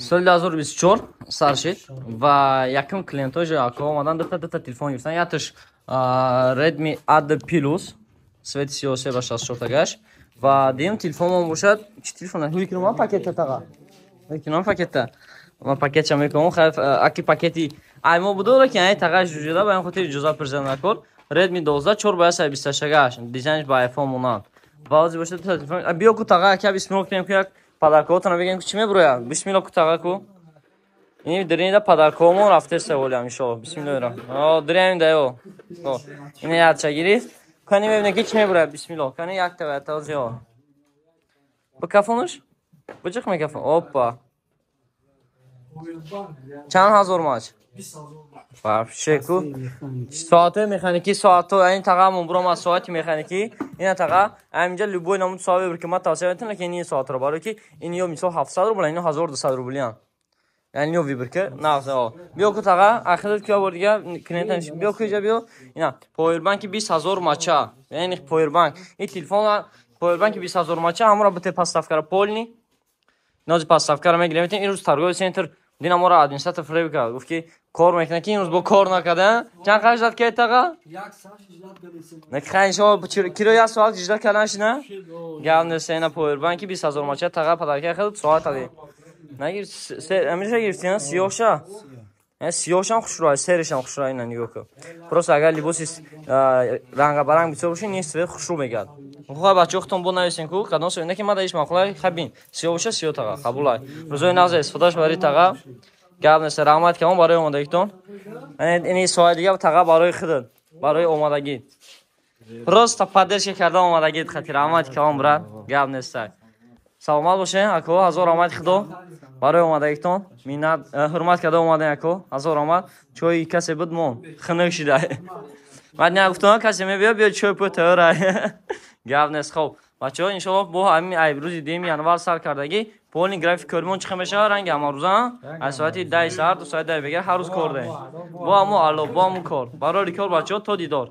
Соли 2024 сар шид ва якум клиентҳои ако омадан, дута дута телефон гирифтан. Якташ Redmi A2 Plus, цвети сиёҳ, 3 ба 64 тагаш, ва дуюм телефонмон бошад, чӣ телефон? Ҳуй пакета, таға, ҳуй пакета. Ма пакетша мекунам, хайф аки пакети ай мо будора ки ай тағаш ҷуда, ба ин хотир иҷозат президент накор. Redmi 12, 4 ба 128 гаш, дизайнш ба iPhone монанд. Ва ози бошад телефон. Биё ку, таға, ака, бисмилло кунем ку, як подаркаотона бигем ку, чӣ мебурояд. Бисмилло ку, таға, ку. Ини диринда подаркаомон рафтеста олям, иншоалло. Бисмиллоҳир. Дирям даё. Ина яча гирифт. Кани мебинем ки чӣ мебурояд. Бисмилло. Кани якта ва тазиё. Ба кафонаш? Биҷиқ мекафон. Опа. Чанд ҳазор мач? Вообще ку. Соатҳои механикӣ, соатҳо ин тағамон буромад, соати механикӣ. Ина, таға, ҳаминҷа любой намуд соат бибир, ки ман тавсия метавонам, лекин ин соатро, барои ки ин ё мисол 700 рубл, ино 1200 рублиян. Яъне ё выбор ки нағз. Биё ку, таға, ахират ки бор дига клиент биё ку, иҷа биё. Ина повербанки 20 000 мача, яъне повербанк. Ин телефон повербанки 20 000 мача, ҳамора бите поставкара полный. Нози поставкара мегирем. Ин рӯз торговый центр дина моро администратор фиреб кард, гуфт ки кор мекунад, ки имрӯз бо кор накарда. Чанд қадр ждать кард, таға? Хай, шумо киро як соат ждать кардан шина гап нест. Ина повербанки 20 000 мача, таға, подарка хел соат ади нагир. Амиша гирифти сиёҳша, сиёҳшам хушрӯ, серешам хушрӯ. Ина нигоҳ кун, просто агар либоси рангабаранг бисёр боши, ин цвет хушрӯ мегардад. Хуб, бачаҳо, худтон бо нависен ку, кадом не ки мада иш мақулай. Хабин сиёҳ боша, сиёҳ, таға, қабулай. Рӯзои нағз истифодаш бари, таға, гап нест. Раҳмат калон барои омодагитон. Ини соати дига, таға, барои худат, барои омодагӣ, просто поддержка карда омодагит хати. Раҳмати калон, брат, гап нестай. Саломат бошед, ако, ҳазор раҳмати худо барои омодагитон. Миннат ҳурмат карда омадем, ако, ҳазор раҳмат. Чои касе буд, мо хунук шида. Ман нагуфтам, касе мебиёд, биё, чой пӯ тайёра, гап нест. Хоб, бачаҳо, иншоалло, бо ҳамин ай рӯзи 2 январ сар кардагӣ полный график кормон чӣ мешавад? Ранги ҳамарӯза, аз соати 10 саҳар то соати 10 бегар ҳар рӯз кор даем. Бо ҳамо алло, бо ҳамо кор, барори кор, бачаҳо, то дидор.